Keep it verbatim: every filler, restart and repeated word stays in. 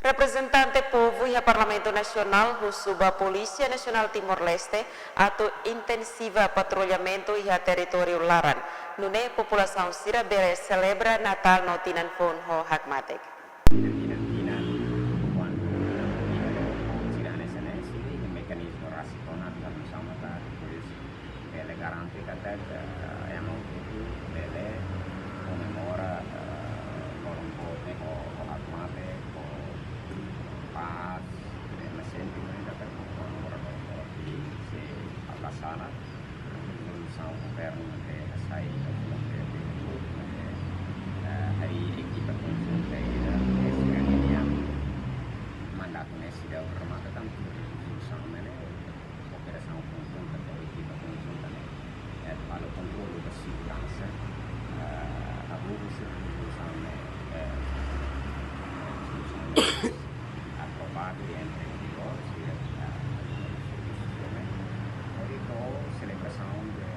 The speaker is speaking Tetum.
Reprezentante povu iha Parlamentu Nasionál husu ba Polísia Nasionál Timor-Leste atu intensiva patrullamentu iha territóriu laran, nune'e populasaun sira bele selebra Natál no tinan foun ho hakmatek. Tinan-tinan, kuandu tinan sira hanesan ne'e, sira iha mekanizmu rasik ona atu halo sama ka, depois bele garante katak, eh, ema hotu bele komemora, eh, loron boot ne'e ho, ho hakmatek, ho pás, eh, ema sente katak komemora loron boot ne'e, se Allah sala, rezolusaun governu ne'e hasai, eh, harii ekipa konjunta ida, eh, sira-nia mandatu ne'e seidauk remata, tantu rezolusaun ne'e, operasaun konjunta ka ekipa konjunta ne'e, eh, halo kontrolu ba seguransa, eh, abu sira rezolusaun ne'e, eh, rezolusaun ne'e aprovadu i entra em vigor, sira, eh, servisu ne'e. Hodi to'o selebrasaun de